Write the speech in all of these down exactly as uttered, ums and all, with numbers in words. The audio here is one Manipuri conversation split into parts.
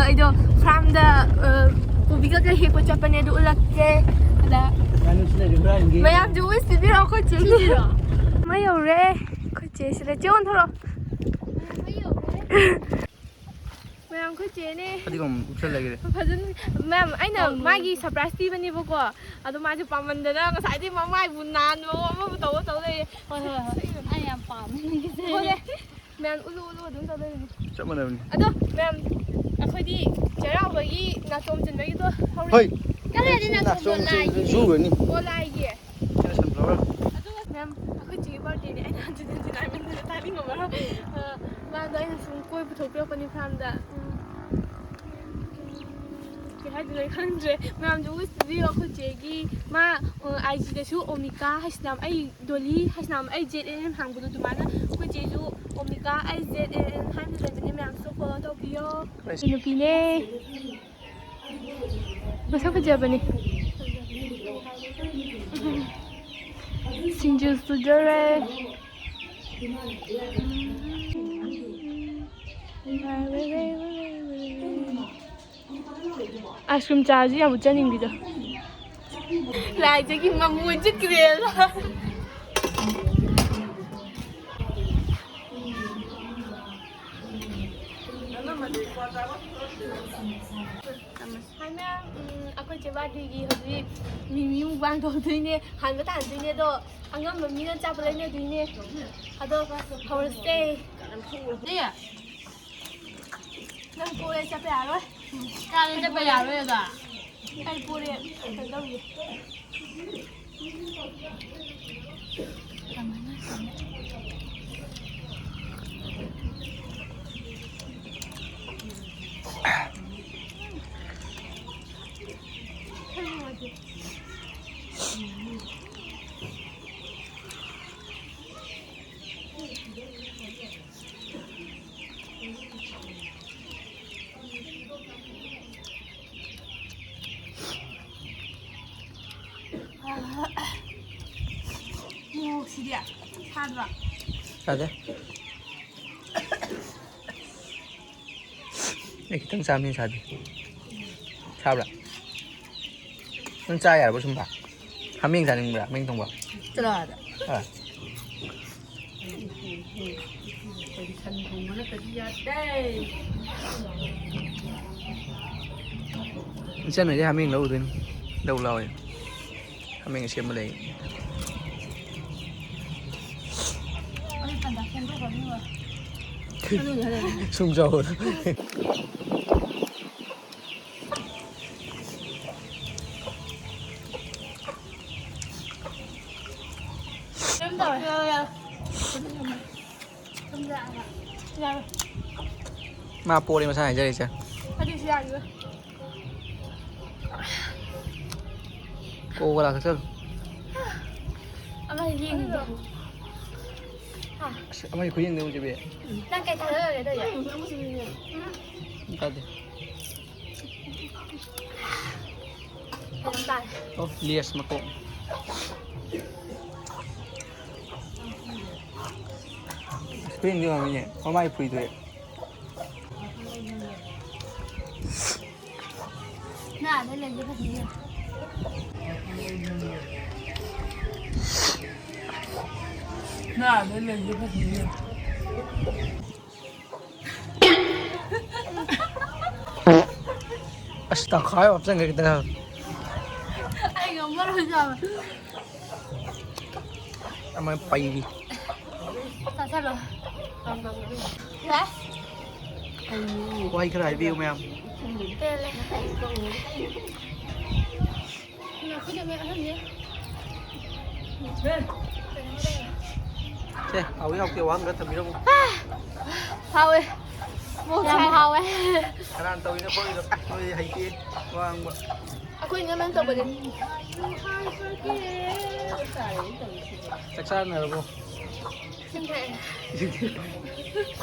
ꯑꯩꯗꯣ ꯐꯥꯔꯝꯗ, ꯑ, ꯀꯣꯕꯤ ꯀꯀꯩ ꯍꯦꯛꯄ ꯆꯠꯄꯅꯦ, ꯑꯗꯨ ꯎꯠꯂꯛꯀꯦ꯫ ꯑꯗ ꯃꯌꯥꯝꯁꯨ wish ꯄꯤꯕꯤꯔꯣ ꯑꯩꯈꯣꯏ ꯆꯦꯒꯤ꯫ ꯃꯥ ꯌꯧꯔꯦ ꯑꯩꯈꯣꯏ ꯆꯦ꯫ ꯁꯤꯗ ꯆꯦ ꯑꯣꯟꯊꯣꯔꯛꯑꯣ꯫ ꯃꯌꯥꯝ ꯑꯩꯈꯣꯏ ꯆꯦꯅꯦ꯫ ꯐꯗꯤꯒꯣꯝ ꯎꯞꯁꯜꯂꯒꯦ꯫ ꯐꯖꯅ, ꯃꯌꯥꯝ, ꯑꯩꯅ ꯃꯥꯒꯤ surprise ꯄꯤꯕꯅꯦꯕꯀꯣ꯫ ꯑꯗꯣ ꯃꯥꯁꯦ ꯄꯥꯝꯃꯟꯗꯅ ꯉꯁꯥꯏꯗꯩ ꯃꯃꯥꯏꯕꯨ ꯅꯥꯟꯕ ꯑꯃꯕꯨ ꯇꯧꯕ ꯇꯧ ꯂꯩꯔꯦ꯫ ꯍꯣꯏ, ꯍꯣꯏ, ꯍꯣꯏ꯫ ꯑꯩ ꯌꯥꯝ ꯄꯥꯝꯃꯦ ꯅꯪꯒꯤꯁꯦ꯫ ꯍꯣꯏꯅꯦ꯫ ꯃꯌꯥꯝ ꯎꯠꯂꯨ, ꯎꯠꯂꯨ ꯑꯗꯨꯝ ꯇꯧ ꯂꯩꯔꯦ꯫ ꯆꯞ ꯃꯥꯟꯅꯕꯅꯤ꯫ ꯑꯗꯣ ꯃꯌꯥꯝ, ꯑꯩꯈꯣꯏꯗꯤ ꯆꯩꯔꯥꯎꯕꯒꯤ ꯅꯥꯆꯣꯝ ꯆꯤꯟꯕꯒꯤꯗꯣ ꯍꯧꯔꯦ꯫ ꯍꯣꯏ꯫ ꯀꯗꯥꯏꯗ ꯅꯥꯆꯣꯝ ꯅꯥꯆꯣꯝ ꯆꯤꯟꯕ? ꯂꯥꯏꯒꯤ꯫ ꯖꯨ ꯂꯣꯏꯅꯤ꯫ ꯑꯣ, ꯂꯥꯏꯒꯤ꯫ ꯁꯤꯅ sunflower꯫ ꯑꯗꯨꯒ ꯃꯌꯥꯝ, ꯑꯩꯈꯣꯏ ꯆꯦꯒꯤ birthdayꯅꯦ꯫ ꯑꯩꯅ ꯍꯟꯖꯤꯟ ꯍꯟꯖꯤꯟ ꯍꯥꯏꯃꯟꯗꯅ ꯇꯥꯅꯤꯡꯉꯝꯃꯔꯣꯏ꯫ ꯑ, ꯃꯥꯗꯣ ꯑꯩꯅ ꯁꯨꯝ ꯀꯣꯏ ꯄꯨꯊꯣꯛꯄꯤꯔꯛꯄꯅꯤ ꯐꯥꯔꯝꯗ꯫ ꯎꯝ, ꯀꯩ ꯍꯥꯏꯗꯣꯏꯅꯣ ꯑꯩ ꯈꯪꯗ꯭ꯔꯦ꯫ ꯃꯌꯥꯝꯁꯨ wish ꯄꯤꯕꯤꯌꯣ ꯑꯩꯈꯣꯏ ꯆꯦꯒꯤ꯫ ꯃꯥ, ꯑ, IG ꯗꯁꯨ ꯑꯣꯃꯤꯀꯥ ꯍꯥꯏꯁꯅꯥꯝ, ꯑꯩ ꯗꯣꯂꯤ ꯍꯥꯏꯁꯅꯥꯝ, ꯑꯩ Z N N ꯍꯥꯡꯕꯗꯣ ꯑꯗꯨꯃꯥꯏꯅ ꯑꯩꯈꯣꯏ ꯆꯦꯁꯨ ꯑꯣꯃꯤꯀꯥ ꯑꯩ Z N N ꯍꯥꯏꯅ ꯂꯩꯕꯅꯦ꯫ ꯃꯌꯥꯝꯁꯨ follow ꯇꯧꯕꯤꯌꯣ꯫ ꯑꯩꯁ꯫ ꯅꯨꯄꯤꯅꯦ꯫ ꯃꯁꯛ ꯐꯖꯕꯅꯤ꯫ ꯁꯤꯡꯖꯨ ꯁꯨꯗꯣꯔꯦ꯫ Ice cream ꯆꯥꯁꯤ ꯌꯥꯝ ꯎꯠꯆꯅꯤꯡꯕꯤꯗꯣ꯫ ꯂꯥꯏꯖꯒꯤ ꯃꯃꯣꯟ ꯆꯠꯈ꯭ꯔꯦ꯫ ꯍꯥꯏ ꯃꯌꯥꯝ, ꯎꯝ, ꯑꯩꯈꯣꯏ ꯆꯦ birthdayꯒꯤ ꯍꯧꯖꯤꯛ ꯃꯤꯃꯤ ꯃꯨꯛꯕꯥꯡ ꯇꯧꯗꯣꯏꯅꯦ꯫ ꯍꯥꯟꯕ ꯇꯥꯟꯗꯣꯏꯅꯦ ꯑꯗꯣ, ꯑꯉꯝꯕ ꯃꯤꯅ ꯑꯆꯥꯄꯣꯠ ꯂꯩꯅꯗꯣꯏꯅꯦ꯫ ꯑꯗꯣ ꯍꯧꯔꯁꯦ꯫ ꯅꯪ ꯄꯣꯔꯦ, ꯆꯠꯄ ꯌꯥꯔꯣꯏ꯫ ꯀꯥꯏꯗ ꯆꯠꯄ ꯌꯥꯔꯣꯏ ꯑꯗꯣ? ꯑꯩ ꯄꯣꯔꯦ, ꯀꯩꯅꯣ ꯇꯧꯔꯤꯌꯦ꯫ ꯃꯣꯔꯣꯛꯁꯤꯗꯤ ꯁꯥꯗ꯭ꯔꯣ? ꯁꯥꯗꯦ꯫ ꯑꯩ ꯈꯤꯇꯪ ꯆꯥꯕꯅꯤ ꯁꯥꯗꯦ꯫ ꯁꯥꯕ꯭ꯔꯥ? ꯅꯪ ꯆꯥ ꯌꯥꯔꯕ ꯁꯨꯝꯕ? ꯍꯥꯃꯦꯡ ꯆꯥꯅꯤꯡꯕ꯭ꯔꯥ? ꯍꯥꯃꯦꯡ ꯊꯣꯡꯕ? ꯆꯠꯂꯣ ꯑꯥꯗ꯫ ꯑꯥ꯫ ꯁꯟ ꯊꯣꯡꯕ ꯅꯠꯇꯗꯤ ꯌꯥꯗꯦ꯫ ꯏꯆꯟ ꯍꯣꯏꯗꯤ ꯍꯥꯃꯦꯡ ꯂꯧꯔꯨꯗꯣꯏꯅꯤ꯫ ꯂꯧ ꯂꯥꯎꯋꯦ꯫ ꯍꯥꯃꯦꯡ ꯑꯁꯦꯝꯕ ꯂꯩ꯫ ꯑꯩ ꯄꯟꯖꯥ ꯁꯦꯝꯗꯣꯛꯈ꯭ꯔꯅꯤꯕ꯫ ꯁꯨꯝ ꯆꯥꯎꯕꯗꯣ꯫ ꯀꯩꯝ ꯇꯧꯔꯦ꯫ ꯌꯥꯔꯦ, ꯌꯥꯔꯦ꯫ ꯌꯥꯔꯦ꯫ ꯃꯥ ꯄꯣꯔꯦ ꯃꯁꯥ ꯍꯥꯏꯖꯔꯤꯁꯦ꯫ ꯑꯗꯨꯏꯁꯨ ꯌꯥꯔꯤꯕ꯫ ꯀꯣꯀꯥ ꯀꯣꯂꯥ ꯊꯛꯆꯜꯂꯨ꯫ ꯑꯃ ꯌꯦꯡꯒꯦ꯫ ꯑꯁ, ꯑꯃꯒꯤ ꯈꯨꯌꯦꯡꯗꯣ ꯎꯁꯤꯕꯤ꯫ ꯅꯪ ꯀꯩ ꯊꯥꯖꯜꯂꯒꯦ ꯇꯧꯔꯤꯁꯦ? ꯎꯝ, ꯇꯥꯗꯦ꯫ ꯀꯩꯅꯣꯝ ꯇꯥꯔꯦ꯫ ꯑꯣ, ꯂꯦꯁ ꯃꯀꯣꯛ꯫ ꯈꯨꯌꯦꯡꯗꯤ ꯉꯝꯃꯤꯅꯦ, ꯃꯃꯥꯏ ꯐꯨꯏꯗꯣꯛꯑꯦ꯫ ꯅꯥꯗ ꯂꯩꯒꯦ ꯐꯖꯅ꯫ ꯅꯥꯗ ꯂꯩꯒꯦ ꯐꯖꯅ꯫ ꯑꯁ, ꯇꯪꯈꯥꯏ ꯑꯃ ꯍꯥꯞꯆꯟꯒ꯭ꯔꯦ ꯈꯤꯇꯪ꯫ ꯑꯩ ꯉꯝꯃꯔꯣꯏ ꯆꯥꯕ꯫ ꯑꯃ ꯄꯩꯔꯤ꯫ ꯆꯥꯁꯜꯂꯣ꯫ ꯌꯥꯏ꯫ ꯋꯥꯍꯩ ꯈꯔ ꯍꯥꯏꯕꯤꯌꯨ ꯃꯌꯥꯝ꯫ ꯄꯦꯜꯂꯦ꯫ ꯁꯦ, ꯍꯥꯎꯏ ꯍꯥꯎꯇꯦ ꯋꯥ ꯑꯃ ꯈꯔ ꯊꯝꯕꯤꯔꯝꯃꯨ꯫ ꯍꯥꯎꯋꯦ꯫ ꯃꯣꯔꯣꯛ ꯌꯥꯝ ꯁꯥꯏ꯫ ꯍꯥꯎꯋꯦ꯫ ꯀꯅꯥꯅ ꯇꯧꯔꯤꯅꯣ ꯈꯣꯠꯂꯤꯅꯣ? ꯅꯣꯏ ꯍꯩꯇꯦ ꯋꯥ ꯉꯥꯡꯕ꯫ ꯑꯩꯈꯣꯏ ꯏꯅꯝꯃꯅ ꯇꯧꯕꯅꯦ꯫ ꯆꯥꯛ ꯆꯥꯅꯔꯕꯣ? ꯏꯁꯤꯡ ꯊꯛꯑꯦ꯫ ꯏꯁꯤꯡ ꯊꯛꯑꯦ꯫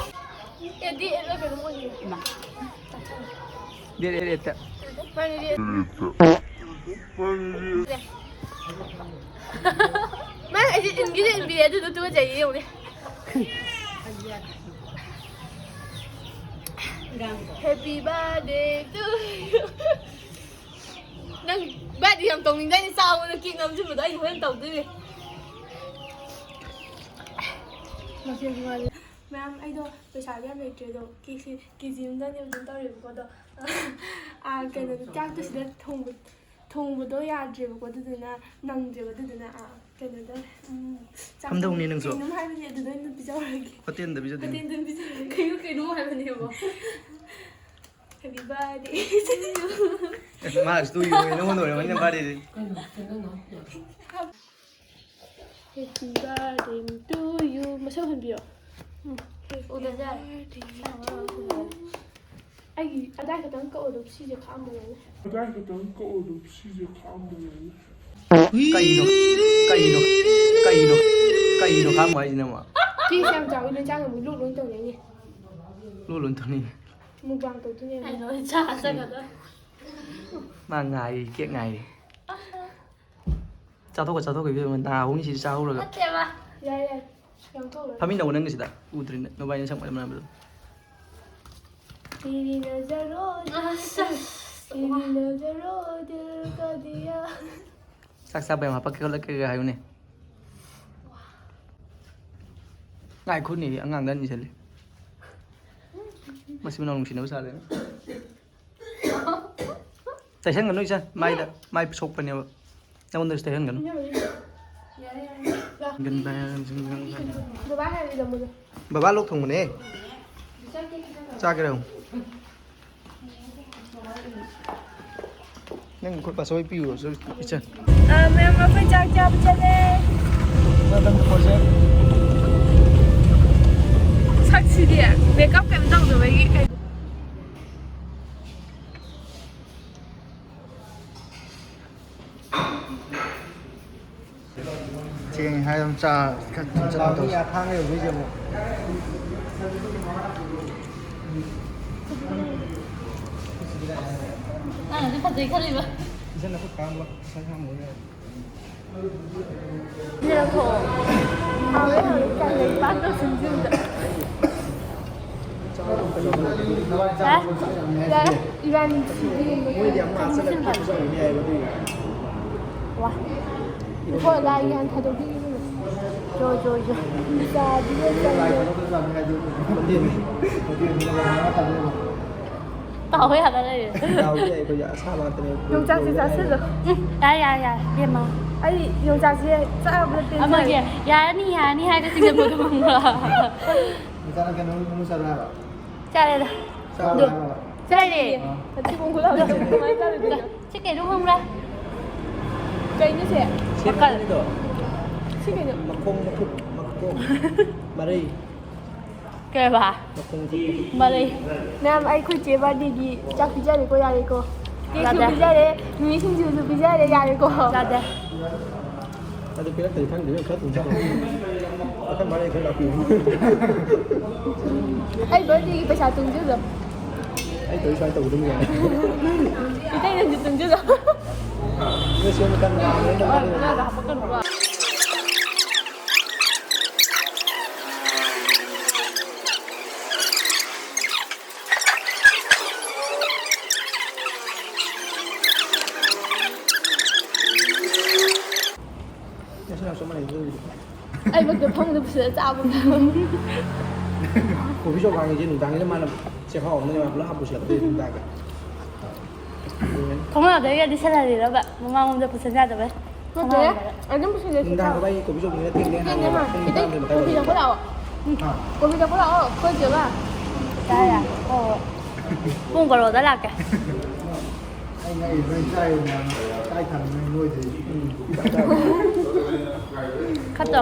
ꯑꯦ, ꯗꯤ ꯑꯦꯠꯂ ꯀꯩꯅꯣꯝ ꯑꯣꯏꯈꯤꯕꯅꯦ꯫ ꯏꯃꯥ꯫ ꯗꯦꯠ ꯑꯦꯠꯇ꯫ ꯃꯥꯅꯦ, ꯗꯤ ꯑꯦꯠ꯫ ꯃꯥꯅ ꯑꯩꯁꯦ ꯏꯟꯒꯤꯁꯨ ꯏꯟꯕꯤꯔꯦ, ꯑꯗꯨꯗꯣ ꯇꯨꯀꯠꯆꯩꯌꯦ ꯌꯦꯡꯉꯨꯅꯦ꯫ Happy birthday to you. ꯅꯪ birthday ꯌꯥꯝ ꯇꯧꯅꯤꯡꯗꯥꯏꯅꯦ? ꯆꯥꯎꯕꯗ cake ꯅꯝꯁꯤꯟꯕꯗꯣ ꯑꯩ ꯍꯣꯔꯦꯟ ꯇꯧꯗꯣꯏꯅꯦ꯫ ꯃꯌꯥꯝ, ꯑꯩꯗꯣ ꯄꯩꯁꯥꯗꯤ ꯌꯥꯝ ꯂꯩꯇ꯭ꯔꯦ, ꯑꯗꯣ cakeꯁꯦ ꯀꯦ ꯖꯤ ꯑꯃꯗꯅꯦ ꯑꯗꯨꯝ ꯇꯧꯔꯦꯕꯀꯣ꯫ ꯑꯗꯣ ꯑꯥ, ꯀꯩꯅꯣꯗꯣ, ꯆꯥꯛꯇꯣ ꯁꯤꯗ ꯊꯣꯡꯕ, ꯊꯣꯡꯕꯗꯣ ꯌꯥꯗ꯭ꯔꯦꯕꯀꯣ, ꯑꯗꯨꯗꯨꯅ ꯅꯪꯗ꯭ꯔꯦꯕ꯫ ꯑꯗꯨꯗꯨꯅ ꯑꯥ, ꯀꯩꯅꯣꯗ, ꯎꯝ, ꯆꯥꯛ ꯀꯝꯗꯧꯅꯤ ꯅꯪꯁꯨ? ꯀꯩꯅꯣꯝ ꯍꯥꯏꯕꯅꯦ, ꯑꯗꯨꯗ ꯑꯣꯏꯅ ꯄꯤꯖꯍꯧꯔꯒꯦ꯫ ꯍꯣꯇꯦꯜꯗ ꯄꯤꯖꯗꯣꯏꯅꯤ꯫ ꯍꯣꯇꯦꯜꯗ ꯑꯣꯏꯅ ꯄꯤꯖꯍꯧꯔꯒꯦ꯫ ꯀꯩꯅꯣ, ꯀꯩꯅꯣꯝ ꯍꯥꯏꯕꯅꯦꯕ꯫ Happy birthday to you. ꯑꯦ, ꯃꯥ ꯁꯤꯗ ꯎꯏꯌꯣ, ꯅꯉꯣꯟꯗ ꯑꯣꯏꯔꯝꯃꯅꯤ birthdayꯗꯤ꯫ Happy birthday to you. ꯃꯁꯝ ꯍꯟꯕꯤꯌꯣ꯫ ꯎꯝ꯫ ꯎꯗꯕ ꯌꯥꯔꯦ꯫ ꯑꯩꯒꯤ ꯑꯗꯥꯏ ꯈꯛꯇꯪ ꯀꯛꯑꯣ, ꯑꯗꯨꯝ ꯁꯤꯁꯦ ꯈꯥꯛꯑꯝꯕ ꯌꯥꯅꯤ꯫ ꯑꯗꯥꯏ ꯈꯛꯇꯪ ꯀꯛꯑꯣ, ꯑꯗꯨꯝ ꯁꯤꯁꯦ ꯈꯥꯛꯑꯝꯕ ꯌꯥꯅꯤ꯫ ꯀꯩꯅꯣ, ꯀꯩꯅꯣ, ꯀꯩꯅꯣ, ꯀꯩꯅꯣ ꯈꯥꯝꯃꯣ ꯍꯥꯏꯁꯤꯅ ꯑꯃꯨꯛ? ꯀꯦꯛꯁꯦ ꯌꯥꯝ ꯆꯥꯎꯋꯤ, ꯅꯣꯏ ꯆꯥꯅꯕ ꯂꯣꯠ ꯂꯣꯏ ꯇꯧꯅꯩꯅꯦ꯫ ꯂꯣꯠ ꯂꯣꯏ ꯇꯧꯅꯩꯅꯦ꯫ Mukbang ꯇꯧꯗꯣꯏꯅꯦ꯫ ꯑꯩ ꯂꯣꯏ ꯆꯥ ꯆꯠꯀꯗ꯭ꯔꯥ? ꯃꯥ ꯉꯥꯏꯔꯤ, ꯀꯦꯛ ꯉꯥꯏꯔꯤ꯫ ꯆꯥꯊꯣꯛꯀ, ꯆꯥꯊꯣꯛꯀ, ꯏꯕꯦꯝꯃ, ꯅꯥꯍꯣꯡꯁꯤꯗꯤ ꯆꯥꯍꯧꯔꯒ꯫ ꯅꯠꯇꯦꯕ꯫ ꯌꯥꯏ, ꯌꯥꯏ꯫ ꯌꯥꯝ ꯊꯣꯛꯑꯣꯏ꯫ ꯐꯝꯃꯤꯟꯅꯧ ꯅꯪꯒꯤꯁꯤꯗ꯫ ꯎꯗ꯭ꯔꯤꯅꯦ, ꯅꯕꯥꯏꯅꯤ ꯁꯛ ꯃꯥꯟꯅꯕꯗꯣ꯫ ꯇꯦꯔꯤ ꯅꯖꯔꯣ ꯗꯤꯜ, ꯑꯁ, ꯑꯁ, ꯇꯦꯔꯤ ꯅꯖꯔꯣ ꯗꯤꯜ ꯀꯥ ꯗꯤꯌꯥ꯫ ꯆꯥꯛ ꯆꯥꯕ ꯌꯥꯝ ꯍꯥꯄꯛꯀꯦ ꯈꯣꯠꯂꯛꯀꯦꯒ ꯍꯥꯏꯌꯨꯅꯦ꯫ ꯉꯥꯏꯈꯣꯅꯦ, ꯑꯉꯥꯡꯗ ꯑꯅꯤ ꯆꯠꯂꯦ꯫ ꯃꯆꯤꯟ ꯃꯅꯥꯎ ꯅꯨꯡꯁꯤꯅꯕ ꯁꯥꯔꯦ꯫ ꯇꯩꯁꯟꯒꯅꯨ ꯏꯆꯟ, ꯃꯥꯏꯗ, ꯃꯥꯏ ꯁꯣꯛꯄꯅꯦꯕ꯫ ꯅꯉꯣꯟꯗꯁꯨ ꯇꯩꯍꯟꯒꯅꯨ꯫ ꯌꯥꯔꯦ, ꯌꯥꯔꯦ꯫ ꯂꯥꯛ꯫ ꯕꯕꯥ ꯍꯥꯏꯔꯗꯤ ꯂꯝꯕꯗꯣ꯫ ꯕꯕꯥ ꯂꯣꯛ ꯊꯨꯡꯕꯅꯦ꯫ ꯆꯥꯒꯦꯔꯣ? ꯅꯪ ꯈꯨꯠ ꯄꯥꯁ ꯍꯣꯏ ꯄꯤꯌꯨ, ꯏꯆꯟ꯫ ꯑꯥ, ꯃꯦꯝ, ꯑꯩꯈꯣꯏ ꯆꯥꯛ ꯆꯥꯕ ꯆꯠꯂꯦ꯫ ꯆꯥꯛ ꯆꯥꯕ ꯆꯠꯂꯦ꯫ ꯁꯛꯁꯤꯗꯤ ꯃꯦꯀꯞ ꯀꯩꯝ ꯇꯧꯗꯕꯒꯤ ꯀꯩ-, ꯊꯦꯡꯉꯦ ꯍꯥꯏ ꯑꯗꯨꯝ ꯆꯥ ꯈꯔ ꯊꯨꯝ ꯆꯠꯅ ꯇꯧꯁꯤ꯫ ꯊꯥꯡ ꯌꯧꯗꯣꯏꯁꯦ ꯑꯃꯨꯛ꯫ ꯅꯪꯅꯗꯤ ꯐꯖꯩ ꯈꯜꯂꯤꯕ꯫ ꯏꯆꯟ ꯅꯈꯨꯠ ꯀꯥꯝꯕ ꯄꯩꯁꯥ ꯌꯥꯝ ꯑꯣꯏ ꯌꯥꯏ꯫ ꯁꯤꯗ ꯂꯧꯊꯣꯛꯑꯣ꯫ ꯍꯥꯎꯋꯦ, ꯍꯥꯎꯋꯦ꯫ ꯀꯌꯥꯝ ꯂꯩ? ꯄꯥꯛ ꯇꯧꯁꯤꯟꯁꯤ ꯑꯝꯇ꯫ ꯍꯥ? ꯌꯥꯔꯦ, ꯏꯕꯥꯅꯤ ꯁꯤꯗꯤ ꯃꯣꯏꯗꯤ ꯑꯃꯨꯛ ꯑꯥ ꯆꯠꯂꯒ ꯀꯣꯏꯕ ꯆꯠꯂꯨꯅꯤ ꯍꯥꯏꯕ ꯑꯗꯨꯒꯤ꯫ ꯋꯥ꯫ ꯏꯈꯣ ꯂꯥꯏ ꯒ꯭ꯌꯥꯟ ꯊꯥꯗꯣꯛꯄꯤꯔꯤꯕꯅꯤ꯫ ꯖꯣ, ꯖꯣ, ꯖꯣ꯫ ꯏꯆꯥꯗꯤ ꯂꯣꯏ ꯆꯪꯉꯦ꯫ ꯍꯣꯇꯦꯜ, ꯍꯣꯇꯦꯜ ꯇꯥꯎ ꯌꯥꯗ ꯂꯩꯔꯦ꯫ ꯇꯥꯎꯗꯤ ꯌꯥꯏ, ꯑꯩꯈꯣꯏꯗꯤ ꯑꯁꯥꯕ ꯉꯥꯛꯇꯅꯦ꯫ ꯌꯣꯡꯆꯥꯛꯁꯦ ꯆꯥꯁꯤꯜꯂꯣ꯫ ꯎꯝ, ꯌꯥꯔꯦ, ꯌꯥꯔꯦ, ꯌꯥꯔꯦ, ꯏꯕꯦꯝꯃ꯫ ꯑꯩ ꯌꯣꯡꯆꯥꯛꯁꯦ ꯆꯥꯕꯗ ꯄꯦꯟꯖꯔꯦ꯫ ꯑꯃꯒꯤ ꯌꯥꯔꯅꯤ, ꯌꯥꯔꯅꯤ ꯍꯥꯏꯔꯒ ꯆꯤꯡꯖꯟꯕꯗꯣ ꯈꯪꯕ꯭ꯔꯥ? ꯅꯆꯥꯅ ꯀꯩꯅꯣ ꯃꯅꯨꯡ ꯆꯠꯂꯣ ꯍꯥꯏꯕ? ꯆꯥꯔꯦꯗ꯫ ꯆꯥꯔꯣ ꯑꯗꯨ ꯍꯥꯏꯕ? ꯆꯥꯔꯦ꯫ ꯑꯥ꯫ ꯃꯊꯤ ꯈꯣꯡ ꯈꯨꯠ ꯂꯥꯎꯗ ꯀꯃꯥꯏꯅ ꯆꯥꯔꯨꯗꯣꯏꯅꯣ? ꯁꯤ ꯀꯩꯅꯣ ꯈꯪꯕ꯭ꯔꯥ? ꯀꯩꯅꯣ ꯁꯦ? ꯁꯤ ꯃꯈꯜ꯫ ꯀꯩꯅꯣꯗꯣ? ꯁꯤ ꯀꯩꯅꯣ? ꯃꯈꯣꯡ, ꯃꯈꯨꯠ, ꯃꯈꯣꯡ꯫ ꯃꯔꯩ꯫ ꯀꯩꯕ? ꯃꯈꯣꯡ ꯃꯈꯨꯠ꯫ ꯃꯔꯩ꯫ ꯃꯌꯥꯝ, ꯑꯩꯈꯣꯏ ꯆꯦ ꯕꯥꯔꯗꯦꯒꯤ ꯆꯥꯛ ꯄꯤꯖꯔꯦꯀꯣ, ꯌꯥꯔꯦꯀꯣ? ꯀꯦꯛꯁꯨ ꯌꯥꯗꯦ꯫ ꯄꯤꯖꯔꯦ, ꯃꯤꯃꯤ ꯁꯤꯡꯖꯨꯁꯨ ꯄꯤꯖꯔꯦ, ꯌꯥꯔꯦꯀꯣ? ꯌꯥꯗꯦ꯫ ꯑꯗꯨ ꯄꯤꯔꯛꯇ꯭ꯔꯗꯤ ꯈꯪꯗꯦ, ꯈꯔ ꯊꯨꯅ ꯆꯠꯂꯣ꯫ ꯋꯥꯈꯜ ꯃꯥꯅ ꯈꯔ ꯂꯥꯛꯄꯤꯌꯨ꯫ ꯑꯩ ꯕꯥꯔꯗꯦꯒꯤ ꯄꯩꯁꯥ ꯇꯨꯡꯁꯤꯜꯂꯣ꯫ ꯑꯩ ꯇꯧꯔꯤ ꯁꯨꯃꯥꯏꯅ ꯇꯧꯒꯗꯕꯅꯤ ꯀꯥꯏꯅ꯫ ꯏꯇꯩꯅꯁꯨ ꯇꯨꯡꯁꯤꯜꯂꯣ꯫ ꯅꯣꯏ ꯁꯦꯝꯕ ꯀꯟꯕ ꯉꯥꯛꯇꯅꯦ꯫ ꯉꯁꯤ ꯌꯥꯝ ꯆꯞ ꯃꯥꯟꯅꯩ ꯑꯗꯨꯕꯨꯗꯤ꯫ ꯑꯩ ꯃꯛꯇ ꯐꯝꯗ ꯄꯨꯁꯤꯜꯂ ꯆꯥꯕ꯫ ꯀꯣꯐꯤ ꯁꯣꯞ ꯍꯥꯡꯉꯤꯁꯦ ꯅꯨꯡꯗꯥꯡꯁꯤꯗ ꯃꯥꯅ ꯆꯦꯈꯥꯎ ꯑꯃꯅꯦ ꯃꯥ ꯄꯨꯂꯞ ꯍꯥꯞꯄꯨꯁꯤꯜꯂꯛꯀꯗꯣꯏꯁꯦ ꯅꯨꯡꯗꯥꯡꯒꯤ꯫ ꯊꯣꯡꯅꯥꯎꯗꯒꯤ ꯌꯥꯗꯤ ꯁꯦꯟꯅꯔꯤꯔꯕ? ꯃꯃꯥꯡꯂꯣꯝꯗ ꯄꯨꯁꯟ ꯌꯥꯗꯕꯩ? ꯅꯠꯇꯦ, ꯊꯣꯡꯅꯥꯎ ꯑꯗꯨꯝ ꯄꯨꯁꯤꯜꯂꯁꯤ ꯅꯨꯡꯗꯥꯡ ꯆꯥꯎ꯫ ꯈꯨꯕꯥꯏ ꯀꯣꯐꯤ ꯁꯣꯞꯅꯤꯅ ꯊꯦꯡꯅꯩ ꯏꯇꯩꯅꯦ ꯍꯥꯏꯕꯅꯦꯕ꯫ ꯃꯥ, ꯄꯨꯡ ꯏꯇꯩ, ꯇꯔꯥꯃꯥꯊꯣꯏ ꯃꯈꯥꯏ ꯀꯣꯐꯤ ꯂꯧꯕ ꯂꯥꯛꯑꯣ꯫ ꯎꯝ, ꯍꯥ? ꯀꯣꯐꯤ ꯂꯧꯕ ꯂꯥꯛꯑꯣ, ꯑꯩꯈꯣꯏ ꯆꯦꯒ꯫ ꯌꯥꯔꯦ, ꯌꯥꯔꯦ꯫ ꯍꯣꯏ, ꯍꯣꯏ꯫ ꯄꯨꯡ ꯕꯥꯔꯣꯗ ꯂꯥꯛꯀꯦ꯫ ꯑꯩ ꯉꯛꯏ, ꯅꯣꯏ ꯆꯥꯔꯤꯕ ꯃꯌꯥꯝꯗꯣ ꯀꯥꯏ ꯊꯝꯃꯤꯅꯣ ꯅꯣꯏꯗꯤ? ꯎꯝ, ꯀꯣꯐꯤ ꯆꯥ ꯆꯥꯔꯣ꯫ ꯈꯠꯇꯣ꯫